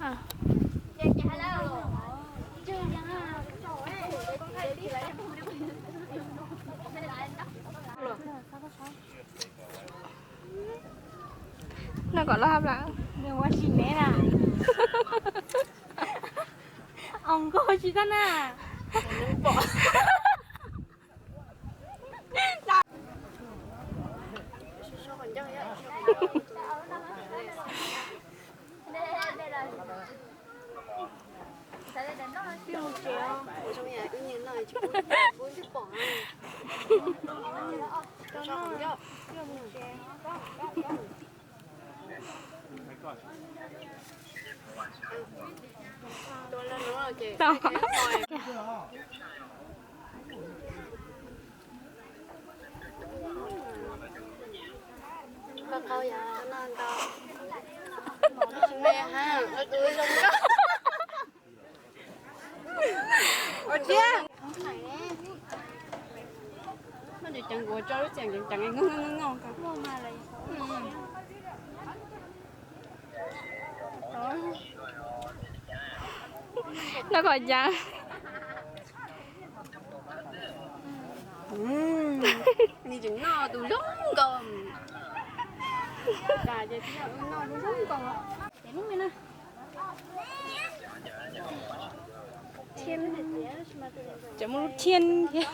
Noj kom loj hab lawm. Nws ua si neb na. Aus nkauj tsis tag na. Tau. Ua tiag. Noj ces ceev kuv tso lub txiam ceev ceev, noj kom ceev. Nws tseem noj tus zoo nkaus. Cas ces noj tus zoo nkaus. Tseem muaj lub thiab thiab.